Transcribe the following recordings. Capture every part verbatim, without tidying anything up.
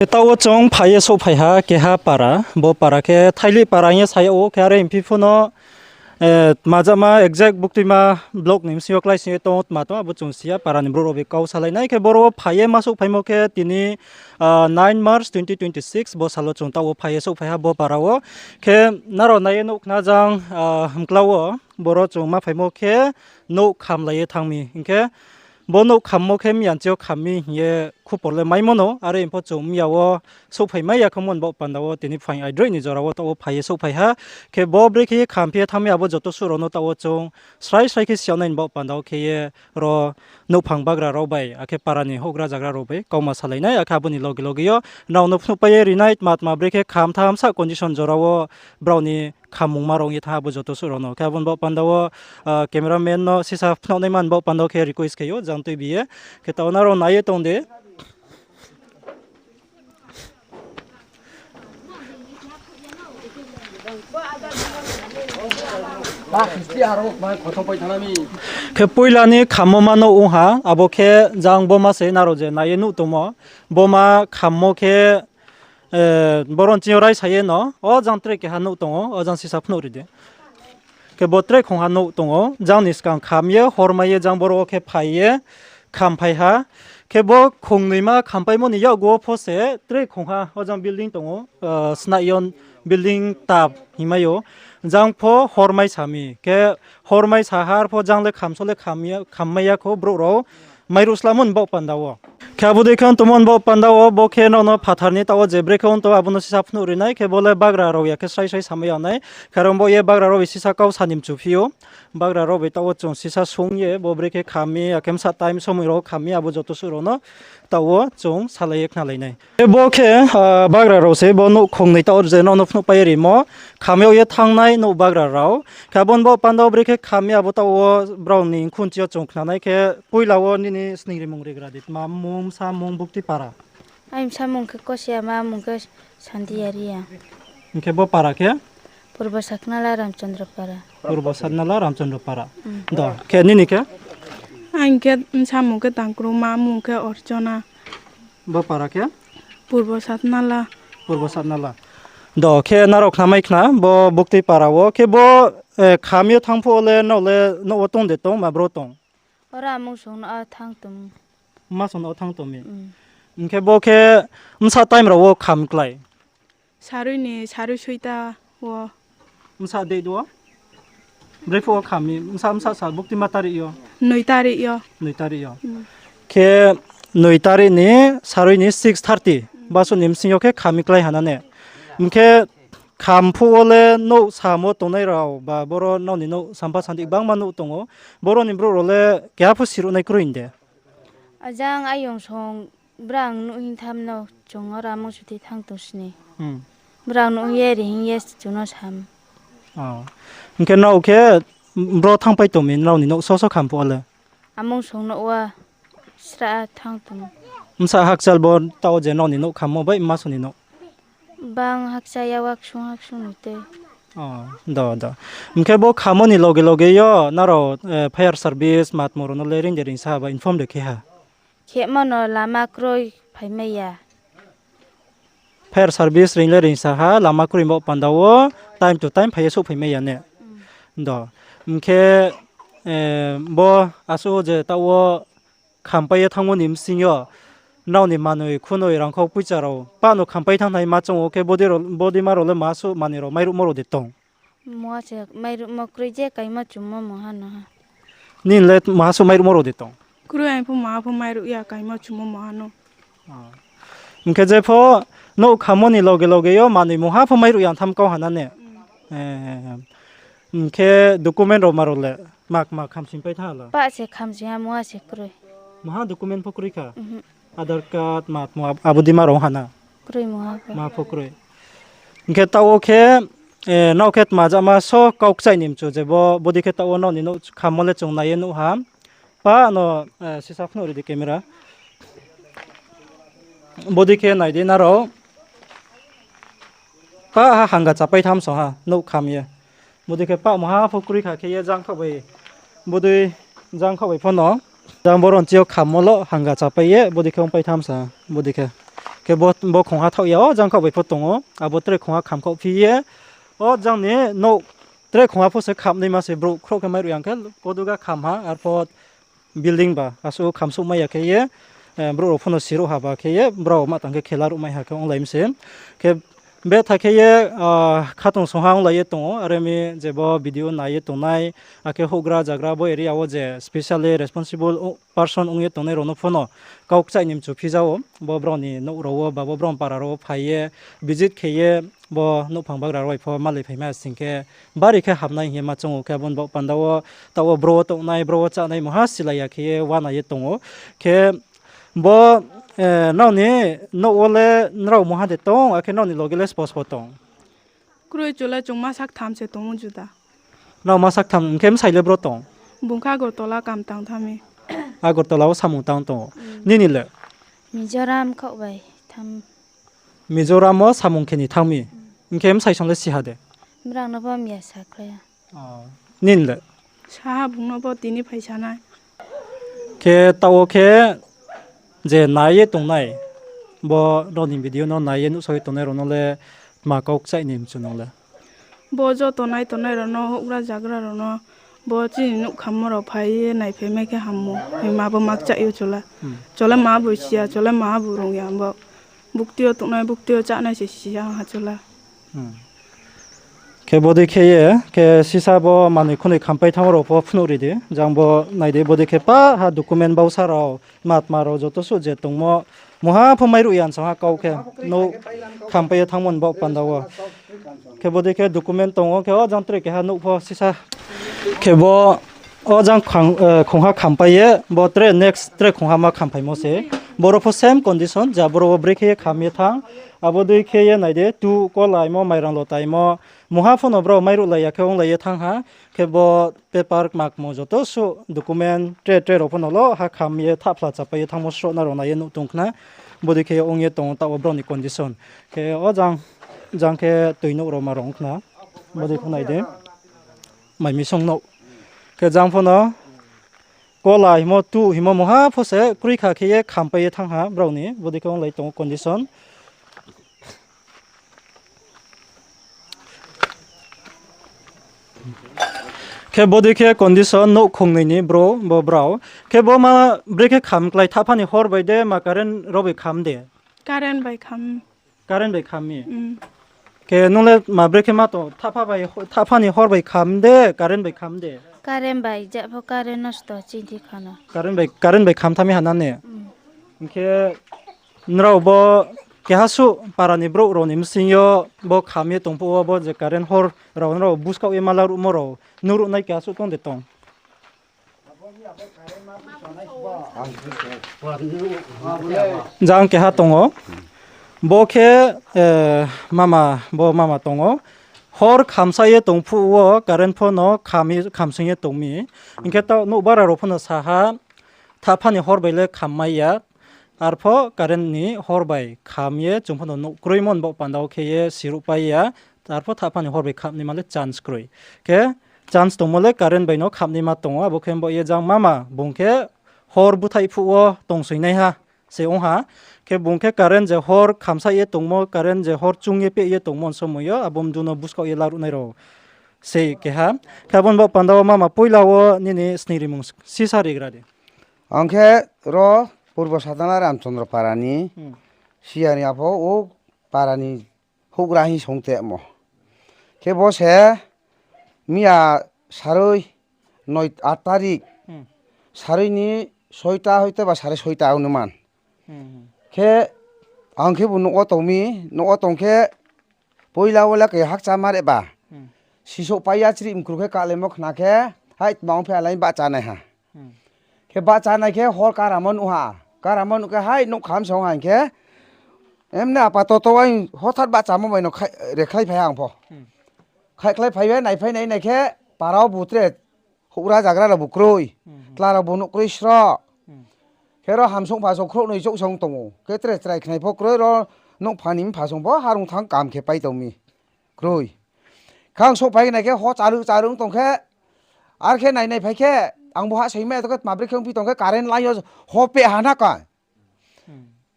Taoh wo chung phai ye souhphai ha keha para, bo para khe Thailih para hing ye sa yag ou, khe are hing phi pho no, tma jama exact Buktuima block ni bsing yo klái sing ye tong ou tma tong, abo chung si ya, para ni brouh rao bai kau salai nai. Khe boro wo phai ye ma souhphaimo khe tini, nine March twenty twenty six, bo sal wo chung taoh wo phai ye souhphai ha bo para wo. Khe nrao nai ye nuh khna jang, mkla wo, boro chung ma phaimo khe nouh khamlai ye thanng mi. Hing khe bo nouh khammo khe miyan chi yo kham mi hing ye khupor le maimo no, are hing pho chung miya wo souhphai mai ya khemo ni baoh panda wo tini phaing aidroih ni jora wo taoh wo phai ye souhphai ha. Khe bo brekhe ye khamphi ye thanng mi abo joto suh rao no taoh wo chung srai srai khe si yag nai ni baoh panda wo khe ye ro nouhphang bagra rao bai, akhe para ni houhgra zagra rao bai kauma salai nai, akhe abo ni loge loge yo nrao no phnuhpai ye ri nai tma tma brekhe kham thanng bsa condition jora wo brao ni khammungma rao ong ye thanng abo joto suh rao no. Khe abo ni baoh panda wo, cameraman no sisa phnuh naima ni baoh panda wo khe request khe ou, jang tuibi ye. Khe taoh wo nrao nai ye tong di. Khe poila ni khammo ma nouh ong ha, abo khe jang bo ma se nrao je nai ye nuh tongmo, bo ma khammo khe, boro ni ching yo raisa ye no, o jang tre keha nouh tong ou, o jang sisa phnuh ri di. Khe bo tre khongha nouh tong ou, jang ni skang kham ye, hormai ye, jang boro wo khe phai ye, khamphai ha. Khe bo khongnoima khampaimo ni yakgu wo pho se tre khongha, o jang building tong ou, Snaiyon building tap hingmai ou, jang pho hormai sa mi. Khe hormai sa ha, arpho jang le khamso le khammai ya kho brouh rao mairuh slamo ni baoh panda wo. Khe abo dei khe ong tongmo ni baoh panda wo, bo khe nrao no phathar ni taoh wo je brekhe ong tong, abo no sisa phnuh ri nai, khe bo le bagra rao ya khe srai srai samai ya nai. Khe aro bo ye bagra rao bai sisa kau sa ni mchu phi ou. Bagra rao bai taoh wo chung sisa sung ye, bo brekhe kham mi, akhe bsa time somoi rao kham mi, abo joto suh rao no taoh wo chung salai ye khnalai nai. Khe bo khe, bagra rao se bo nouh khongnoi taoh wo je nrao no phnuhpai ye rimo, kham yag ye thanngnai nouh bagra rao. Khe abo ni baoh panda wo brekhe kham mi abo taoh wo brao ni khunchi yo chung khna nai khe, poila wo nini sningrimung rigra di, tma mmung, bsa mmung, bukti para. Aini bsa mmung khe Kosiama, mmung khe Santiya Reang. Hing khe bo para khe? Purbo Satnala Ramchandra para. Purbo Satnala Ramchandra para. Do, khe nini khe? Aini khe bsa mmung khe Tangkruma, mmung khe Orchona. Bo para khe? Purbo Satnala. Purbo Satnala. Do, khe nrao khnamai khna, bo buktui para wo. Khe bo, kham ye thanng phuh wo le, nrao le, nouh wo tong de tong, ma bro tong? Ora mung song no thanng tong. Ma song no thanng tong mi. Hing khe bo khe bsa time rao wo kham klái? Sarui ni, sarui soita wo. Bsa date wo? Brephuh wo kham mi, bsa, bsa sa, buktui ma tarik yo? Noi tarik yo. Noi tarik yo. Khe noi tarik ni, sarui ni six thirty, basuh ni bsing yo khe kham mi klái ha na ne. Hing khe kham phuh wo le nouh samo tongnai rao ba boro nrao ni nouh sampha santi gbangma nouh tong ou. Boro ni brouh rao le keha pho siruh nai kroi de? Ajang ayong song brang nuh hing tham no chung ora mung suti thanng tong sini. Brang nuh hing ye ri hing ye chung no sam. Hing khe nrao khe bro thanngpai tong mi nrao ni nouh so so kham phuh wo le? Amung song nouh wo sra thanng tong. Bsa hakchal bo taoh je nrao ni nouh khammo bai mma song ni nouh? Bang hakcha ya, waksung haksung ni tei. Do, do. Hing khe bo khammo ni loge loge yo nrao, fire service matmo rao no le reing de reingsa ha ba inform de khe ha? Khemo no lama kroi phaimai ya. Fire service reing le reingsa ha, lama kroi baoh panda wo time to time phai ye souhphaimai ya ne? Do. Hing khe, bo asuh je taoh wo khampai ye thanngmo ni bsing yo, nrao ni manoi khunoi rangkhau poicha rao pah no khampai thanng nai ma choung ou khe, bodei ma rao le masuh manoi rao mairuhmo rao de tong? Mungha se mairuhmo kroi je kaimo chummo mungha no ha. Nini le masuh mairuhmo rao de tong? Kroi, ang pho mungha pho mairuh ya kaimo chummo mungha no. Hing khe je pho nouh khammo ni loge loge yo manoi mungha pho mairuh ya tham kau ha na ne? Hing khe document rao ma rao le ma kma khamsing pai thanng ha la? Pah se khamsing ha, mungha se kroi. Mungha document pho kroi kha? Aadhaar card, matmo, abo dei ma rao ha na? Kroi mungha pho. Ma pho kroi. Hing khe taoh wo khe, nrao khe tma jama so kau kchai ni mchu je bo, bodei khe taoh wo nrao ni nouh khammo le chung nai ye nuh ha. Pah no, sisa phnuh ri di camera. Bodei khe nai di nrao. Pah ha hanga chapai tham song ha, nouh kham ye. Bodei khe pah mungha pho kroi kha khe ye jangkhaoh bai. Bodei jangkhaoh bai pho no. Jang boro ni chi yo khammo lo hanga chapai ye, bodei khe ongpai tham sa, bodei khe. Khe bo, bo khongha thaoh ya, o jang khaoh bai pho tong ou, abo tre khongha kham khaoh phi ye, o jang ni nouh tre khongha pho se khamnaima se brouh khrouh khe mairuh ya khe, koduga kham ha, arpho building ba asuh khamsouhmai ya khe ye, brouh rao pho no siruh ha ba khe ye, brao ma tang khe khela ruhmai ha khe onglai mi se. Khe betha khe ye, khatungsung ha onglai ye tong ou, are mi je bo video nai ye tongnai, akhe houhgra zagra bo area wo je specially responsible person ong ye tongnai rao no pho no kau kchaih ni mchu phi ja ou, bo brao ni nouh rao wo ba bo brao ni para rao wo phai ye, visit khe ye, bo nouhphang bagra rao bai pho malai phaimai sing khe, bari khe hamnai hing ye ma choung ou khe, abo ni baoh panda wo taoh wo bro wo tongnai, bro wo chánai mungha silai ya khe ye uana ye tong ou. Khe bo, nrao ni nouh wo le nrao mungha de tong, akhe nrao ni loge le spo spo tong? Kroi, chung le chung ma saktham se tong ou juda. Nrao ma saktham, hing khe bsai le bro tong? Bung khe Agartala kam tang thanng mi. Agartala wo samung tang tong ou. Nini le? Mizoram khaoh bai thanng. Mizoram wo samung khe ni thanng mi. Hing khe bsai song le si ha de? Brao no pho miya sakhlai ya. Nini le? Sa ha, bung no pho tini phai sa nai. Khe taoh wo khe je nai ye tongnai, bo rao ni video no nai ye nuhsao ye tongnai rao no le tma kau kchaih ni mchu nung le? Bo joto nai tongnai rao no, houhgra zagra rao no, bo chini nouh khammo rao phai ye naiphaimai khe hammo, hima bo ma kchaih ou chung le. Chung le ma bo si ya, chung le ma bo rung ya, bo bukti yo tongnai, bukti yo chánai se si ya ha chung le. Khe bodei khe ye, khe sisa bo manoi khunoi khampai thanngmo rao pho phnuh ri di, jang bo nai di, bodei khe pa ha document bausa rao, tma tma rao joto suh je tongmo, mungha pho mairuh ya song ha kau khe, nouh khampai ye thanngmo ni baoh panda wo. Khe bodei khe document tong ou, khe o jang tre keha nouh pho sisa. Khe bo o jang khongha khampai ye, bo tre next tre khongha ma khamphaimo se. Boro pho same condition, ja boro wo brekhe ye kham ye thanng. Abo dei khe ye nai di, tu kolaimo, mairang lotaimo, mungha pho no brao mairuhlai ya khe onglai ye thanng ha. Khe bo paper kma kmo joto suh document tre tre rao pho no lo ha kham ye thahphla chapai ye thanngmo sroh na rao nai ye nuh tong khna. Bodei khe ong ye tong ou taoh wo brao ni condition. Khe o jang, jang khe toi nouh rao ma rao ong khna. Bodei pho nai di. Mai misong nouh. Khe jang pho no kola himo, tu himo mungha pho se kroi kha khe ye khampai ye thanng ha brao ni. Bodei khe onglai tong ou condition. Khe bodei khe condition nouh khongnoi ni bro, bo brao. Khe bo ma brekhe kham klái, thahpha ni hor bai de ma current rao bai kham de? Current bai kham. Current bai kham mi? Khe nung le ma brekhe ma tong, thahpha ni hor bai kham de, current bai kham de? Current bai, jepho current nosto chini kha no. Current bai, current bai kham tha mi ha na ne? Hing khe nrao bo keha suh para ni brouh rao ni bsing yo bo kham ye tong phuh wo bo je current hor rao nrao buskaoh ye ma laruhmo rao nuhruhnai keha suh tong de tong? Jang keha tong ou. Bo khe, mama, bo mama tong ou. Hor khamsa ye tong phuh wo current pho no kham, khamsung ye tong mi. Hing khe taoh nouhbara rao pho no sa ha, thahpha ni hor bai le khammai ya. Arpho current ni hor bai kham ye chung pho no nuh kroimo ni baoh panda wo khe ye siruhpai ya. Arpho thahpha ni hor bai khamnaima le chance kroi. Khe chance tongmo le current bai no khamnaima tong ou, abo khe bo ye jang mama bung khe hor búthaih phuh wo tongsoinaiha se ong ha. Khe bung khe current je hor khamsa ye tongmo, current je hor chung ye peh ye tongmo ni somoi yo abo mdu no buskaoh ye laruhnai rao se keha. Khe abo ni baoh panda wo mama poila wo nini sning rimung sisa rigra di. Ang khe ro Purbo Sadana Ramchandra para ni siya ni apho o para ni houhgra hing song tongmo. Khe bo se miya sarui noi, aat tarik, sarui ni soita hoito ba sare soita anuman. Khe ang khe bo nouh wo tong mi, nouh wo tong khe poila wo le khe hakcha ma re ba. Sisouhpai ya chrih mkru khe kalaimo khna khe, hai tma ong phi alai bahcha nai ha. Khe bahcha nai khe hor karamo nuh ha. Karamo nuh khe hai nouh kham song ha hing khe, emne apatoto ang hothat bahchamo bai no rekhlai phai ha ang pho. Khaihkhlai phai ye naiphai nai nai khe para wo bu tre houhgra zagra rao bu kroi. Tla rao bu nuh kroi sroh. Khe ro hamsung phasung khrouhnoi chouh song tong ou. Khe tre chrai khnai pho kroi ro nouhpha ni mphasung pho harung thang kam khe pai tong mi. Kroi. Khe ang souhphai nai khe ho charu charu ong tong khe, ar khe nai nai phai khe, ang bo hahsoingmai ya tong khe tma brekhe ongphi tong khe current line yo ho peh ha na ka.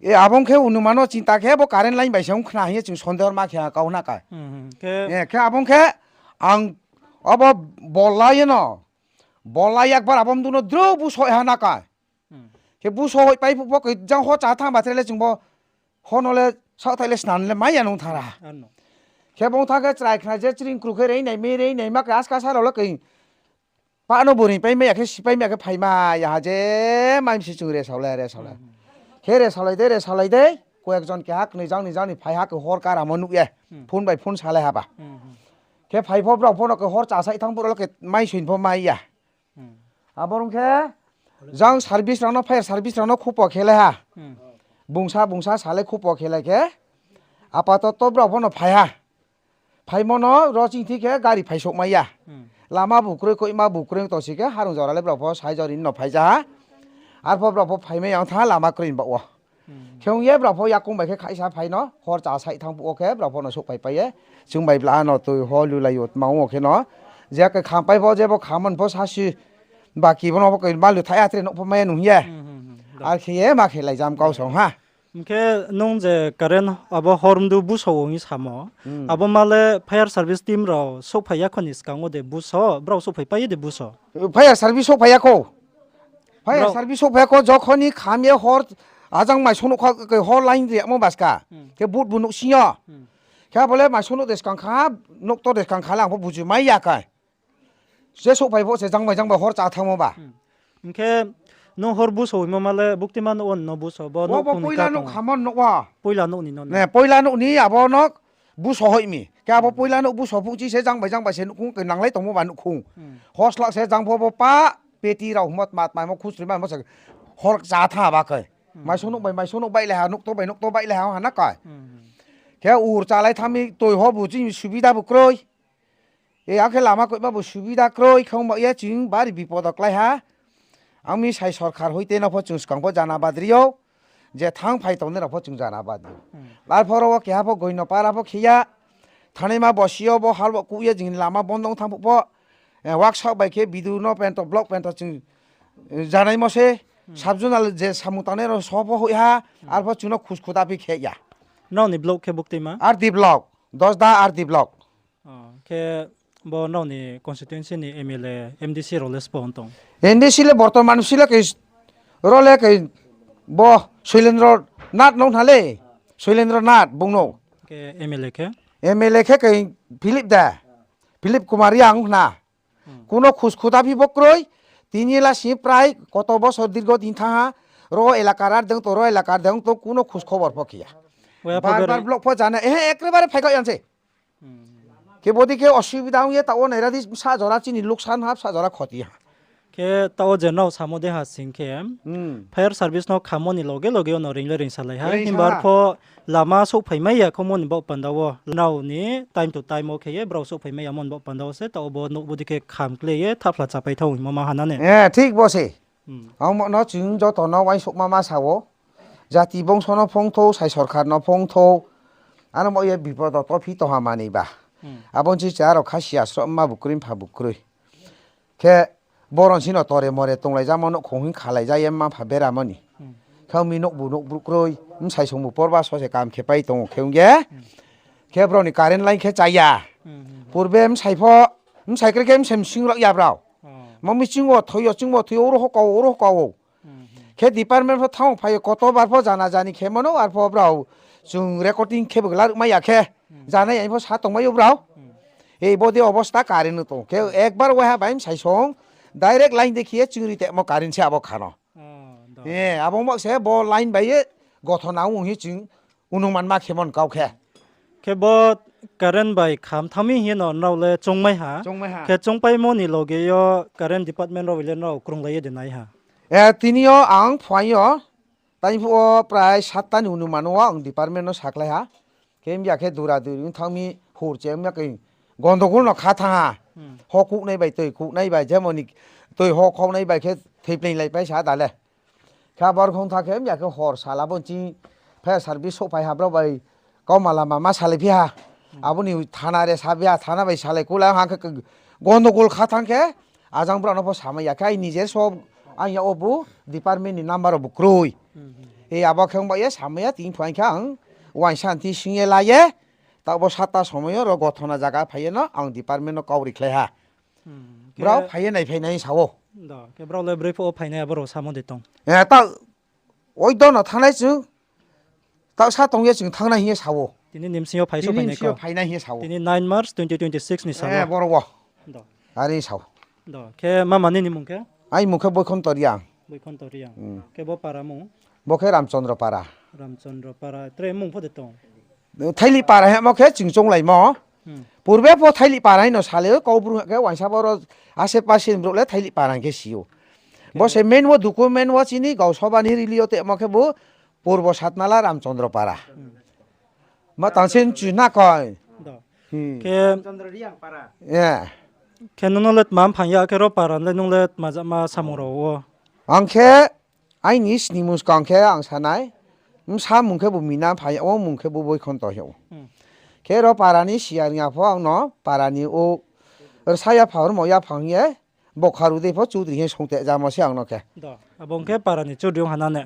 E, abo ong khe অনুমান no chinta khe bo current line bai se ong khna hing ye chung সন্দেহ ma khe kau na ka. Khe abo ong khe ang abo bolai ye no, bolai একবার abo mdu no drou buso ha na ka. Khe buso hoihpai phuh pho khe jang hor chá thanng ba tre le chung bo hor no le saohthai le snan le mai ya nung thanng ra. Khe bung thanng khe chrai khna je chring kru khe rei nai mi rei nai ma khe askasa rao le khe pah no bo ringpai mai ya khe sipai mai ya khe phai mai ya ha je mai msi chung resao le resao le. Khe resaolai dei resaolai dei, কয়েকজন keha knoi jang ni jang ni phai ha khe hor karamo nuh ye, phone bai phone salai ha ba. Khe phai pho brao pho no khe hor chá saih thanng phuh rao le khe mai soin pho mai ya. Abo rung khe jang service rao no, fire service rao no khupo khelai ha. Bungsa bungsa salai khupo khelai khe, apatoto brao pho no phai ha. Phaimo no ro chingthi khe gari phaisouh mai ya. Lama bu kroi, koihma bu kroi ong tongsi khe harung jora le brao pho sai jori no phai ja ha. Arpho brao pho phaimai ya ong thanng ha lama kroi ni baoh wo. Khe ong ye brao pho yakoung bai khe khaihsa phai no hor chá saih thanng phuh wo khe brao pho no souhphaipai ye. Chung bai bla no toi ho lulai yo tma ong wo khe no. Je khe khampai pho je bo khamon pho sasi baki bo no pho khe ma lu thaih ya tre nouh pho mai ya nung hing ye. Ar khe ye ma khe laijam kau song ha. Hing khe nung je current abo hor mdu buso ong samo, abo ma le fire service team rao souhphai ya kho ni skang wo de buso, brao souhphaipai ye de buso? Fire service souhphai ya kho. Fire service souhphai ya kho, jokhon ni kham ye hor ajang maisong nouh kha khe hor line riyamo baska. Khe but bu nouhsing yo. Khe abo le maisong nouh de skang kha, nouhktor de skang kha le ang pho buju mai ya khe. Je souhphai pho se jang bai jang bai hor chá thanngmo ba. Hing khe nung hor buso hoihmo ma le buktima nouh wo no buso bo, bo poila nouh khamon nouh wo. Poila nouh ni no, poila nouh ni abo no buso hoih mi. Khe abo poila nouh buso phuh chi se jang bai jang bai se nouhkhong khe nanglai tongmo ba nouhkhong. Hor slak se jang pho bo pa peti rao hmo tma tma mo khusroi ma mo se hor chá thanng ba khe. Maisong nouh bai maisong nouh baih le ha, nouhktor bai nouhktor baih le ha ha na ka. Khe ur chálai thanng mi toi ho bu chini subida bu kroi. E, ang khe lama koihma bu subida kroi khe ong ba ye ching bari bipod wo klái ha. Ang mi sai sorkar hoite no pho chung skang pho jana badri ou. Je thanng phai tongnai rao pho chung jana badri ou. Arpho ro wo keha pho goino para pho khe ya. Thanngnaima bosi yo bo hal wo kuh ye jing lama bondo ong thanng phuh pho. E, waksaoh bai khe B D O no pento, block pento chung, e, janaimo se. Sub zonal je samung tangnai rao so pho hoih ha. Arpho chung no khuskhuda phi khe ya. Nrao ni block khe buktima? R D block, Dosda R D block. Khe bo nrao ni constituency ni M L A, M D C rao le sbo ong tong? M D C le bortoman si le khe, ro le khe bo Soilendro Nath no hna le, Soilendro Nath bung no. Khe M L A khe? M L A khe khe Philip da, Philip Kumar Reang hna. Kuno khuskhuda phi bo kroi, tini la si prai koto bosor dirgo din thanng ha, ro elakar ar deng to, ro elakar deng to, kuno khuskhobor pho khe ya. Bar bar block pho jana, ehe, ekrebare phaikhaoh ya se. Khe bodi khe osubida ong ye taoh wo naira di bsa jora chini luksan ha, bsa jora khoti ha. Khe taoh wo je nrao samo de ha sing khe, fire service no khamo ni loge loge yo no reing le reingsalai ha. Himba arpho lama souhphaimai ya khoumo ni baoh panda wo nrao ni time to time wo khe ye brao souhphaimai yamo ni baoh panda wo se taoh wo bo nouh bodi khe kham kle ye thaphla chapai thanng hingmo ma ha na ne. Thik bo se. Ang bo no chung joto no uaingsouhma ma sa ou. Jati bongso no phongthou, sai sorkar no phongthou. Ano mo ye bipod wo tophi tongha manoi ba. Abo ni se cha rao khasi asro mma bu kroi, mpha bu kroi. Khe boron si no tore more tonglaijamo nouhkhong hing khalai ja ye mma mpha beramo ni. Khe mi nouh bu nouh bru kroi, bsai song bu porba so se kam khe pai tong ou khe ong ye. Khe brao ni current line khe chá ya. Purbe bsai pho, bsai kre khe bsai msing rao ya brao. Ma mi ching wo thoi yo, ching wo thoi yo, oro ho kau, oro ho kau ou. Khe department pho thanng phai yo, koto bar pho jana jani khe mano, arpho brao chung recording khe bo laruhmai ya khe. Jana ya pho sa tongmai ou brao. Ei bo de obosta current no tong. Khe ekbar waiha bai bsai song direct line de khe ye chingri temo current se abo kha no. Abo ong ba se bo line bai ye gothona ong hing chung অনুমান ma khe mon kau khe. Khe bo current bai kham thanng mi hing ye no nrao le choungmai ha. Khe choungpaimo ni loge yo current department rao bai le nrao krunglai ye de nai ha. Tini yo ang phuaing yo, tini phuh wo prai satta ni অনুমান wo ang department no sakhlai ha. Khe mya khe dura duri ong thanng mi hor che mya khe gondogol no kha thanng ha. Ho kuhnai bai toi kuhnai bai jemon ni toi ho khaunai bai khe thoipleing laipai sa da le. Khe abo rkhong tha khe mya khe hor sal abo chini fire service souhphai ha brao bai kauma lama ma salai phi ha. Abo ni thana re sabi ha, thana bai salai kulai ha khe gondogol kha thanng khe ajang brao no pho samai ya khe ai nije so Ang ya obu department ni number obu kroi. E abo khe ongba ye samai ya, tini phuaing khe ang uaingsa ni sing ye la ye, taoh bo satta somoi yo ro gothona zaga phai ye no ang department no kau ri khlai ha. Brao phai ye nai phai nai sa ou. Khe brao le broi phuh wo phainai abo rao samo de tong. Taoh oido no thanngnai chung, taoh sa tong ye chung thanngnai hing ye sa ou. Tini ni bsing yo phai so phainai kau. Tini nine March twenty twenty-six ni sa ou. Boro wo. Are sa ou. Khe mama nini mung khe? Aini mung khe Boikhonto Reang. Boikhonto Reang. Khe bo para mung? Bo khe Ramchandra para. Ramchandra para. Tre mung pho de tong? Thailih para hemo khe chung chounglaimo. Purbe pho Thailih para hing no salai ou, Kaubru khe uaingsa boro asepase ni brouh le Thailih para hing khe si ou. Bo se main wo document wo chini Gausoba ni rally yo temo khe bo Purbo Satnala Ramchandra para. Ma tang se nchu na koi. Khe, khe nung no le tma mphang ya khe ro para le nung le tma jama samung rao wo? Ang khe aini snimung skang khe ang sa nai, bsa mung khe bo Mina phai ya ou, mung khe bo Boikhonto hing ou. Khe ro para ni siya ri ya pho ang no para ni ou rsa yaphang rmo yaphang hing ye, bokha ru dei pho Chaudhary hing ye songte jamo se ang no khe. Abo ong khe para ni Chaudhary ong ha na ne?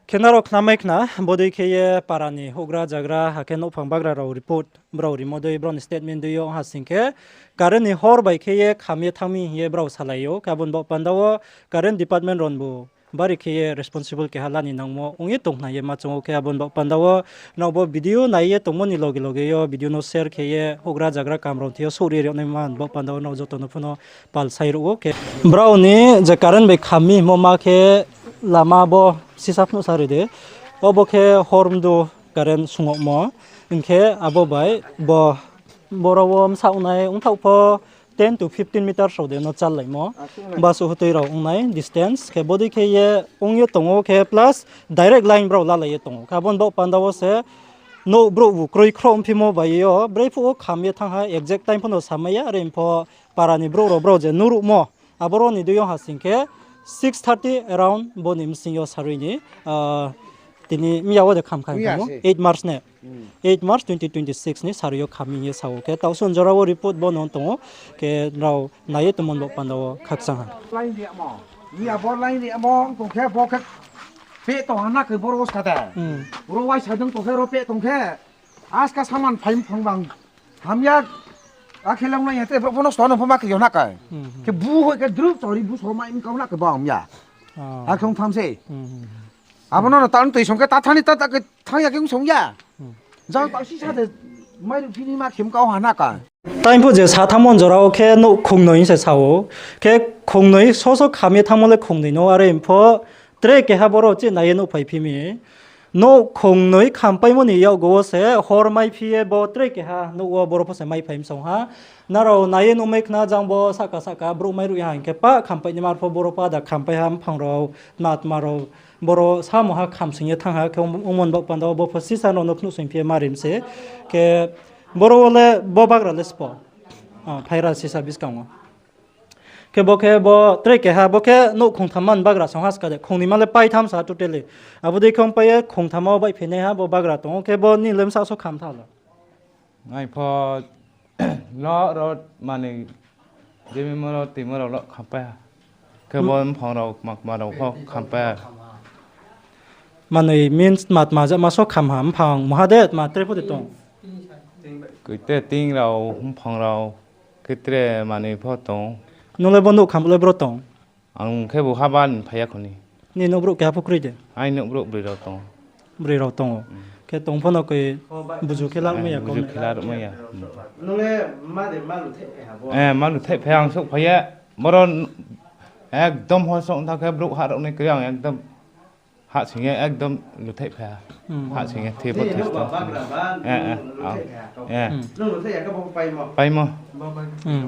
Khe nrao khnamai khna, bodei khe ye para ni houhgra zagra, akhe nouhphang bagra rao report brao rimo dei, brao ni statement dei yo ong ha sing khe, current ni hor bai khe ye kham ye thanng mi hing ye brao salai ou. Khe abo ni baoh panda wo current department rao bu bari khe ye responsible keha la ni nangmo ong ye tong khna ye ma choung ou. Khe abo ni baoh panda wo nrao bo video nai ye tongmo ni loge loge yo video no share khe ye houhgra zagra kamrao thing yo souhri ri yag naima ni baoh panda wo nrao joto no phuno pal sai ruh ou. Khe brao ni je current bai kham mi hingmo ma khe lama bo sisa phnuh sa ri de. Obo khe hor mdu current sungmo. Hing khe abo bai bo, boro wo bsa ongnai ongthaoh pho ten to fifteen meters rao de no chállaimo. Basuh hutoi rao ongnai distance. Khe bodei khe ye ong ye tong ou khe plus direct line brao lalai ye tong ou. Khe abo ni baoh panda wo se nouh brouh bu kroi khrouh ongphimo bai yo, brei phuh wo kham ye thanng ha, exact time pho no samai ya, are pho para ni brouh rao brao je nuhruhmo, aboro ni dei yo ha sing khe six thirty around bo ni bsing yo sarui ni, tini miya wo de kham kha hing tong ou, eight March ne? Eight March twenty twenty-six ni sarui yo kham hing ye sa ou. Khe taoh sung jora wo report bo no tong ou, khe nrao nai ye tongmo ni baoh panda wo khakchang ha. Miya bo line ri amo tong khe bo khe peh tong ha na khe boro wo sa de. Ro uaisa dong tong khe ro peh tong khe. Aska saman phai mphang bang hamya, akhe langnai ya te brouh pho no sto no pho ma khe yo na khe. Khe bu hoi khe drup chori bu so mai mkau na khe bo hamya. Akhe ong tham se. Abo no no ta tui song khe ta thani ta ta khe thanng ya khe ong song ya. Jang ta sisa de mairuh phini ma khe mkau ha na khe. Time pho je sa thanngmo jora wo khe nouh khongnoi se sa ou. Khe khongnoi so so kham ye thanngmo le khongnoi no, are pho tre keha boro chi nai ye nouh phai phi mi. Nouh khongnoi khampaimo ni yakgu wo se hor maiphi ye bo tre keha nouh wo boro pho se maiphai msong ha. Nrao nai ye nuhmai khna jang bo sahka sahka brouh mairuh ya hing khe pah khampai naima pho boro pho ada khampai ha mphang rao, tma tma rao. Boro samo ha khamsing ye thanng ha khe ongmo ni baoh panda wo bo pho sisa rao no phnuh soingphi ye ma ri mi se. Khe boro wo le bo bagra le spo phaira sisa buskang wo. Khe bo khe bo tre keha bo khe nouh khongtham ma ni bagra song ha ska de, khongnoima le paitham sa totally. Abo dei khe ongpai ye khongtham wo baihphinaiha bo bagra tong ou, khe bo ni le bsa so kham tha lo. Ai pho lo ro manoi jemimo ro timo rao lo khampai ha. Khe bo mphang rao kma kma rao pho khampai ha. Manoi means tma tma jama so kham ha, mphang muha de tma tre pho de tong? Koi te ting rao, mphang rao, khe tre manoi pho tong. Nung le bo nouh kham le bro tong? Ang khe bo haba ni phai ya kho ni. Nini nouh brouh keha pho kroi de? Aini nouh brouh broi rao tong ou. Broi rao tong ou. Khe tong pho no koi buzu khe laruhmai ya, buzu khe laruhmai ya. Ma luthaih phai ang souhphai ye, boro ekdom hor souh thanng khe brouh hah rao nai kri ang ekdom hahsoing ye ekdom luthaih phai ha. Hahsoing ye thoi pho thoi sto. Paimo.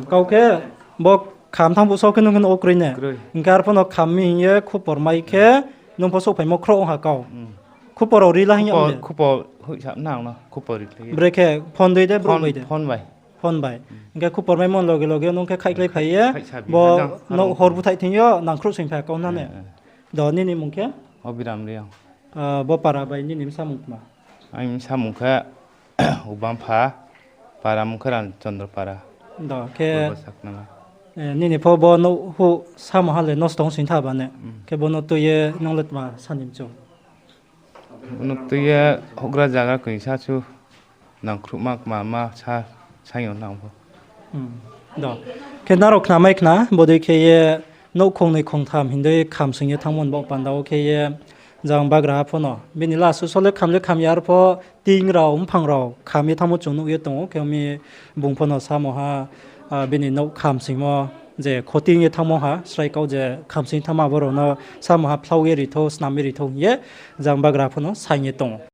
Kau khe bo kham thanng phuh so khe nung khe nouh wo kroi ne? Hing khe arphuh no kham mi hing ye khupor mai khe nung pho souhphaimo khrouh ong ha kau. Khupor rao ri la hing ya de? Khupor hoihsa nang no khupor ri khe. Bre khe phone dei de, brouh bai de? Phone bai. Hing khe khupor maimo loge loge nung khe khaihkhlai phai ye, bo nouh hor búthaih thing yo nangkhruh soing phai kau na ne? Do nini mung khe? Obiram Reang. Bo para bai nini bsa mung tma? Aini bsa mung khe Ubampha, para mung khe Ramchandra para. Do khe Saknala. Nini pho bo nouh huh samo ha le nosto ong sing tha ba ne? Khe bo no tui ye nung le tma sa ni mchu? Bo no tui ye houhgra zaga koi sa chu, nangkhruhma kma ma sa, saing yo nang pho. Khe nrao khnamai khna, bodei khe ye nouh khongnoi khongtham hing dei khamsoing ye thanngmo ni baoh panda wo khe ye jang bagraha pho no bini lasuh so le kham le kham ya, arpho ting rao, mphang rao kham ye thanngmo chung nuh ye tong ou. Khe mi bung pho no samo ha, bini nouh khamsoingmo je khoting ye thanngmo ha, srai kau je khamsoing thanngma abo rao no samo ha phlau ye ri thou, snam ye ri thou hing ye jang bagraha pho no saing ye tong ou.